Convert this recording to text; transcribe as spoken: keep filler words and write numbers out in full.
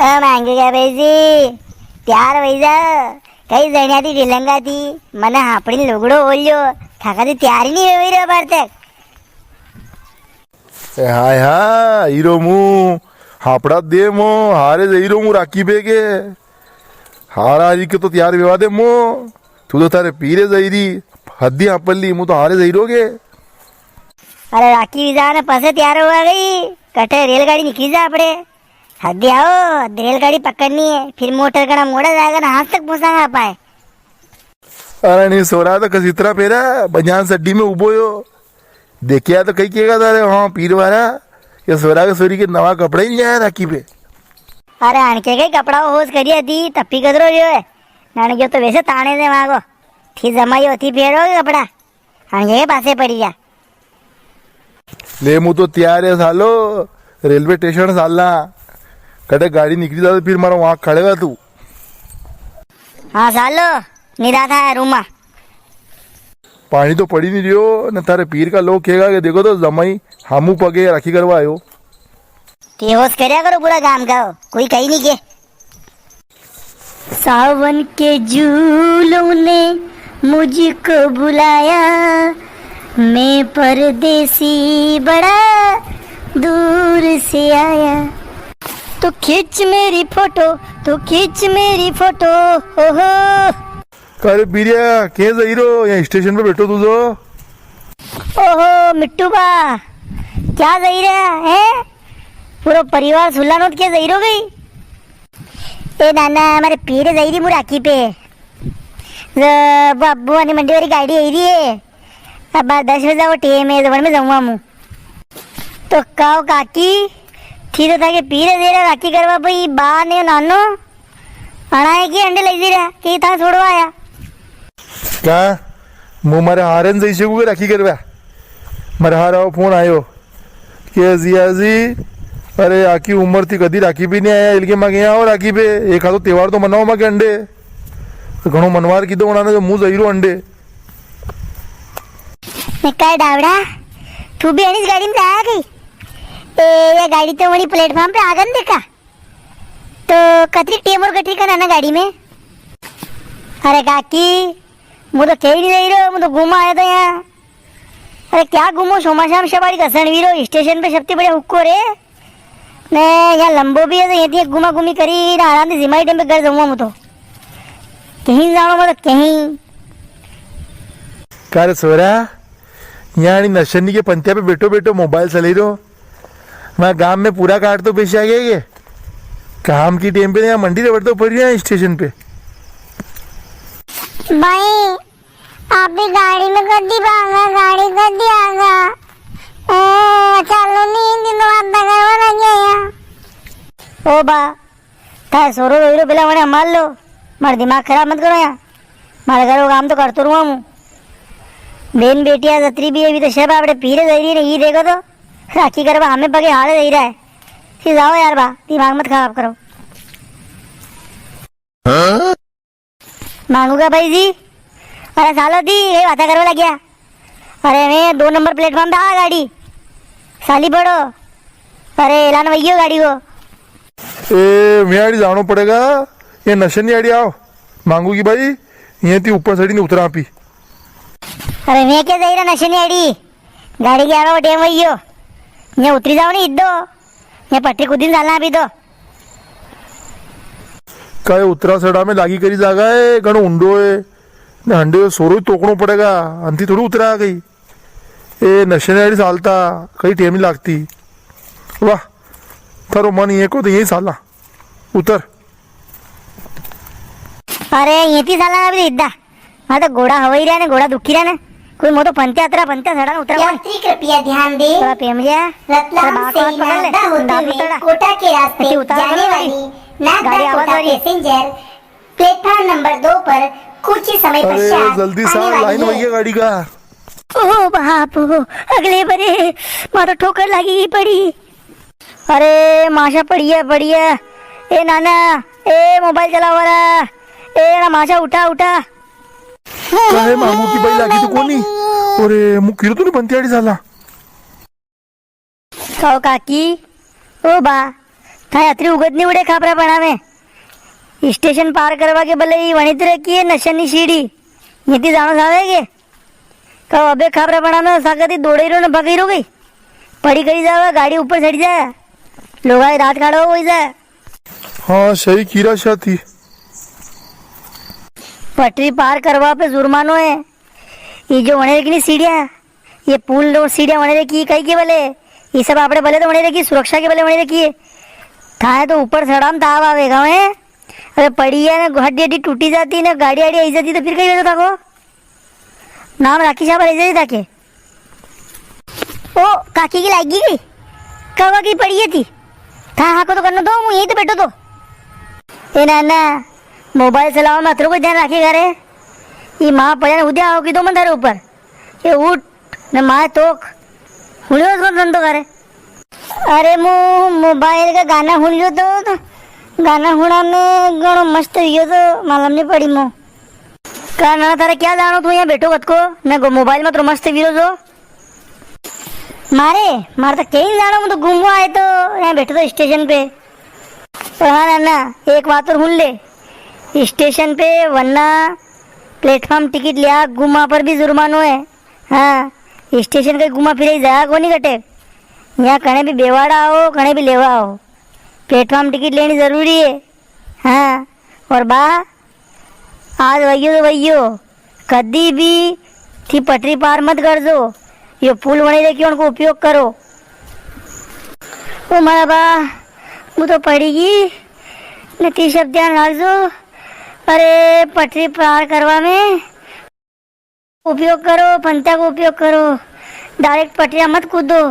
ओ मांगू का भाई जी, तैयार वई जा। कई जणिया थी ढिलंगा थी, मने हापड़ी लुगड़ो ओल्यो, थाका थी तैयार ही नी हुई रे बार तक। ए हाय हाय, हीरो मु, हापड़ा दे मो, हारे जे हीरो मु राखी बेगे। हारा हरी के तो तैयार विवा दे मो, तू तो थारे पीरे जाई री, हद्दी हापली, मु तो हारे जाई रोगे। अरे राखी विजा ने पसे तैयार हुआ गई, कटे रेलगाड़ी निकली जा आपड़े। हद्दी आओ, रेलगाड़ी पकड़नी है, फिर मोटर घणा मोड़ा जाएगा ना, हाथ तक पहुंचांगा पाए। अरे नी सोरा तो कसीतरा पेरा, बनियान सड्डी में उबो यो। देखिया तो कई केगा तारे, हाँ, पीर वाला, ये सोरा के सोरी के नवा कपड़ा ही नी आया राखी पे। अरे अणके कई कपड़ा होश करिया दी, तप्पी कदरो रियो है। नाने जो तो वैसे ताने दे मागो। थी जमाई होती फेरो के कपड़ा। अणके पासे पड़ी जा। ले, मु तो तैयार है सालो, रेलवे स्टेशन सालना। कटे गाड़ी निकली जा तो फिर मारो वहां खड़ेगा तू। हाँ सालो, निदा था रूमा। पाणी तो पड़ी नी रियो, ने थारे पीर का लोग केगा के देखो तो जमाई हामू पगे राखी करवा आयो। ते होश करया करो पूरा गाम का, कोई कई नी के। सावन के झूलों ने मुझको बुलाया, मैं परदेसी बड़ा दूर से आया। तो खींच मेरी फोटो, तो खींच मेरी फोटो, हो हो। का रे पीरिया, के जाई रो? यहाँ स्टेशन पे बैठो तू तो। ओहो, मिट्टू बा, क्या जाई रे, हैं? पूरो परिवार सुल्ला नोत के जाई रो गई? ए नाना, मारे पीरे जाई री मु राखी पे। ज-, बाबू वाली मंडी वाली गाड़ी आई री है। अब बार दस बजे वो टेम है, तो में जाऊंगा मु। तो काओ काकी, थी तो थाके पीरे जाई रा राखी करवा पे, ई बा ने नानो। अणा है कि अंडे लई जई रा, कि था छोड़वा आया? का? मु मारे हारन जई सकू के राखी करवा? मारे हारा फोन आयो के जिया जी, अरे आखी उम्र थी कदी राखी भी नी आया, इलके माके यहाँ आओ राखी पे, एक आधो त्योहार तो मनाओ माके अंडे। तो घणो मनवार कीधो उन्होंने जो मु जई रो अंडे। ने काय डावड़ा, तू भी अणीज गाड़ी में जाया गई? ए, ये गाड़ी तो वणी प्लेटफॉर्म पे आगन देखा। तो कतरी टेम और कटरी का नाना गाड़ी में? अरे काकी, मु तो कई नी जाई रो, मु तो घूमा आया था यहाँ। अरे क्या घूमो, सोमा शाम सवारी घसण वीरो, स्टेशन पे सबसे बढ़िया हुक्को रे। ने यहाँ लंबो भी है तो यहाँ घूमा घूमी करी ना, आराम से जिमाई टेम पे घर जाऊंगा मु तो। कहीं जानो मत कहीं। का रे सोरा, यहाँ अणी नशनी के पंत्या पे बैठो बैठो मोबाइल चलाई रो। मारे गाम में पूरा काट तो पेश आ गया ये। काम की टेम पे यहाँ मंडी रबड़ तो पड़ रही है स्टेशन पे। भाई, आप भी गाड़ी में कदी भागा, गाड़ी कदी आगा। ए, चलो नी, दिन बात करवा लग गया। ओ बा, थारे सोरो रोई रो, पेला वणे हमाल लो। मारो दिमाग खराब मत करो यहाँ। मारे घर को काम तो करतो रहूँ हूँ। बेन बेटिया जतरी भी है, भी तो सब आपड़े पीरे जाई री ने, ये देखो तो। राखी करवा हमें पगे हाले जाई रहा है। फिर जाओ यार बा, दिमाग मत खराब करो। मांगू का भाई जी, अरे सालो दी, ये बातें करवा लग गया। अरे मैं दो नंबर प्लेटफॉर्म पे आ गाड़ी। साली पड़ो। अरे एलान वही हो गाड़ी को। ए, मैं आड़ी जानो पड़ेगा। ये नशनी आड़ी आओ। मांगू की भाई, ये थी ऊपर सड़ी ने उतरा आपी। अरे मैं क्या जाई रहा नशनी आड़ी? गाड़ी के आवा टेम वही हो। ये उतरी जाओ नी इद्दो। ये पटरी कूदी ने चालना अभी तो। काए उतरा सड़ा में लागी करी जागा है, घणो ऊंडो है। ने हंडे सोरो ही तोकणो पड़ेगा, अंती थोड़ी उतरा गई। ए नशे ने आड़ी सालता, कई टेम नी लागती। वाह, थारो मन ये को तो यही साला। उतर। अरे, ये थी साला अभी इद्दा। हाँ, तो घोड़ा हवाई रहा ने, घोड़ा दुखी रहा ने। कोई मो तो पंत्या अतरा, पंत्या सड़ा ने उतरा कोनी। यात्री कृपया ध्यान दें। थोड़ा पेम लिया। रतलाम से नागदा होते हुए कोटा के रास्ते जाने वाली Nagda Kota passenger platform number दो पर कुछ ही समय पश्चात आने वाली है। अरे, जल्दी सा, लाइन वही है गाड़ी का। ओ बाप, ओ, अगले बरे, मारो ठोकर लागी पड़ी। अरे, माशा पड़ी है, पड़ी है। ए नाना, ए मोबाइल चलावा रा। ए ना माशा उठा, उठा। काहे मामू की बाई लागी तो कोनी? अरे, मु किरो तो नी पंत्या आड़ी साला। कहो काकी, ओ बा, थाए अतरी उगत नी उड़े खापरा पड़ा में। स्टेशन पार करवा के बले ई वणित रखी है नशनी सीढ़ी। ये ती जाणो सावे के? कहो अबे खापरा पड़ा में सागती दौड़े रो न भगई रो गई। पड़ी करी जावे, गाड़ी ऊपर चढ़ी जाए। लोगा के दांत काढ़ो हो जाए। हाँ, सही कीरा साथी। पटरी पार करवा पे जुर्मानो है। ये जो वणे रखी नी सीढ़िया, ये पुल और सीढ़िया वणे रखी, कई के बले? ये सब आपणे बले तो वणे रखी, सुरक्षा के बले वणे रखी है। थाए तो ऊपर सड़ाम ताव आवेगा, हैं? अरे पड़ी है ना, हड्डी हड्डी टूटी जाती ना, गाड़ी आड़ी आई जाती तो फिर कई वेतो थाको? नाम राखी साहब रह जाती थाके। ओ, काकी की लागी गई। कवा की पड़ी है थी? था हाको तो करनो दो, मु यही तो बैठो तो। ए ना ना, मोबाइल चलावा में अतरो को ध्यान राखे करे। ये माँ पड़े ने उद्या आओ की दो मन थारे ऊपर। ये उठ, ने माँ तोक। हुणियो कौन धंधो करे? अरे मु मोबाइल का गाना हुण रियो तो, तो गाना हुणा में घणो मस्त हुयो तो मालूम नी पड़ी मो। का ना थारे क्या जाणो, तू यहाँ बैठो कतको, ने गो मोबाइल में तो मस्त वीरो जो। मारे, मारे तो कहीं जाणो, मु तो घूमवा आए तो यहाँ बैठो तो स्टेशन पे। पर हाँ ना, ना, एक बात और हुण ले, स्टेशन पे वरना प्लेटफॉर्म टिकट लिया घूमा पर भी जुर्मानो है। हाँ, स्टेशन के घूमा फिरे जाया कोनी कटे। यहाँ कणे भी बेवाड़ा आओ, कणे भी लेवा आओ, प्लेटफॉर्म टिकट लेनी जरूरी है। हाँ, और बा, आज वयो तो वयो, कदी भी थी पटरी पार मत करजो, यो पुल वणी रखियो, उनको उपयोग करो। ओ मारा बा, मु तो पड़ी गई, ने ती सब ध्यान राखजो। अरे, पटरी पार करवा में उपयोग करो, पंत्या को उपयोग करो, डायरेक्ट पटरिया मत कूदो।